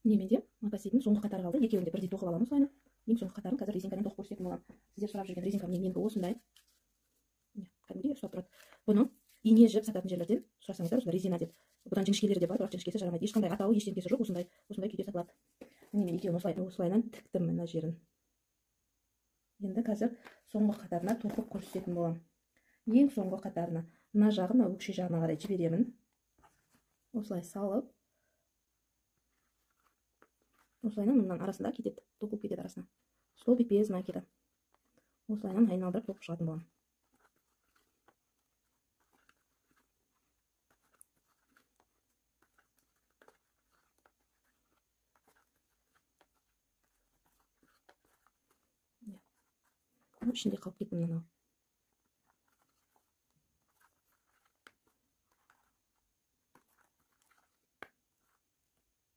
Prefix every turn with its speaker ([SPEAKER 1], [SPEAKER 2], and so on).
[SPEAKER 1] Міне менде мокасиннің соңғы қатары қалды. Екеуін де бірдей тоқып аламын осылайынан. Ең соңғы қатарын қазір резинкамен тоқып көрсететін боламын. Сіздер сұрап жүрген резинка міне менікі осындай. Міне, кәдімгідей ұстап тұрады. Бұны ине жіп сататын жерлерден сұрасаңыздар, осындай резина деп. Бұдан жіңішкелері де бар, бірақ жіңішкесі жарамайды. Ешқандай атауы, ештеңкесі жоқ, осындай күйде сатылады. Міне мен екеуін осылайынан тіктім мына жерін. Енді қазір соңғы қатарына тоқып көрсететін боламын. Ең соңғы қатарына мына жағын, мына өкше жағына қарай жіберемін. Осылай салып, осылайынан мынаның арасында кетеді, тоқылып кетеді арасына. Столбик без накида. Осылайынан айналдырып тоқып шығатын боламын. Ішінде қалып кетті мынау.